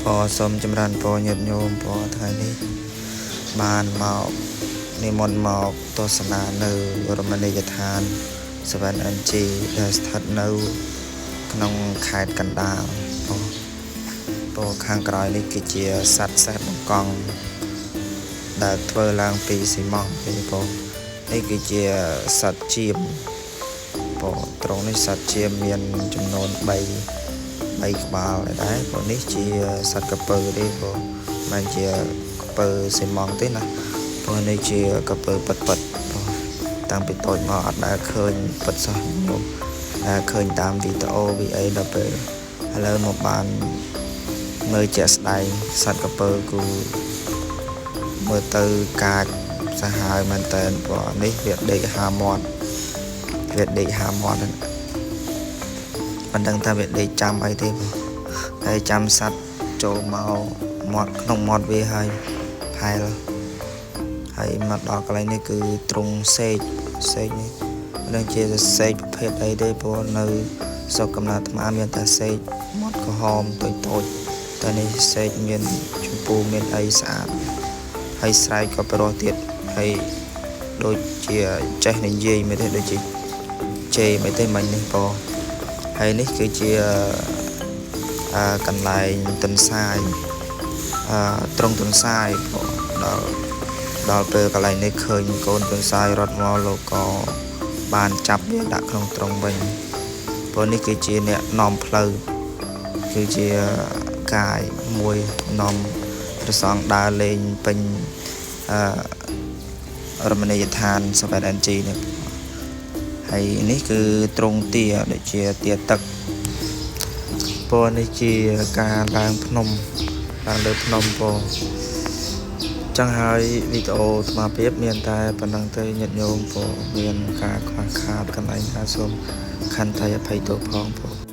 ពរសូមចម្រើនពរញាតិញោមពរថ្ងៃនេះបានមកនិមន្តមកទស្សនានៅរមណីយដ្ឋាន 7NG ដែលស្ថិតនៅក្នុងខេត្តកណ្ដាលពរពរខាងក្រោយនេះគឺជាសត្វសេះបង្កង់ដែលធ្វើឡើងពីស៊ីម៉ង់ទេពរនេះគឺជាសត្វចៀមពរត្រង់នេះសត្វចៀមមានចំនួន3ក្បាលដែរព្រោះនេះជាសត្វក្រពើទេព្រោះមិនជាក្រពើស៊ីម៉ង់ទេណាព្រោះនេះជាក្រពើពិតពិតព្រោះតាំងពីតូចមកអត់ដែលឃើញពិតសោះញោមដែលឃើញតាមវីដេអូវីអីដល់ពេលឥឡូវមកបានមើលជាក់ស្ដែងសត្វក្រពើគឺមើលទៅកាចសាហាវមែនតើព្រោះនេះវាដេកហាមាត់វាដេកហាមាត់ហ្នឹងមិនដឹងថាវាដេកចាំអីទេបងហើយចាំសត្វចូលមកមាត់ក្នុងមាត់វាហើយផែលហើយមកដល់កន្លែងនេះគឺទ្រង់សេកសេកនេះមិនដឹងជាសេកប្រភេទអីទេព្រោះនៅស្រុកកំណើតអាត្មាមានតែសេកមាត់ក្រហមតូចតូចតែនេះសេកមានចម្ពូមានអីស្អាតហើយស្រែកក៏ប្រុសទៀតហើយដូចជាចេះនិយាយមែនទេដូចជាជេរមែនទេមិញនេះបងហើយនេះគឺជាអឺកន្លែងទន្សាយអឺត្រង់ទន្សាយបងដល់ដល់ពេលកន្លែងនេះឃើញកូនទន្សាយរត់មកលោកក៏បានចាប់វាដាក់ក្នុងទ្រុងវិញព្រោះនេះគឺជាអ្នកនាំផ្លូវគឺជាកាយមួយនាំព្រះសង្ឃដើរលេងពេញអឺរមណីយដ្ឋាន 7NG នេះហើយនេះគឺទ្រង់ទាដូចជាទាទឹកពណ៌នេះជាការឡើងភ្នំឡើងលើភ្នំពណ៌ចឹងហើយវីដេអូអាត្មាភាពមានតែប៉ុណ្្នឹងទេញាតិញោមពណ៌មានការខ្វះខាតកន្លែងណាសូមខន្តីអភ័យទោសផងពណ៌។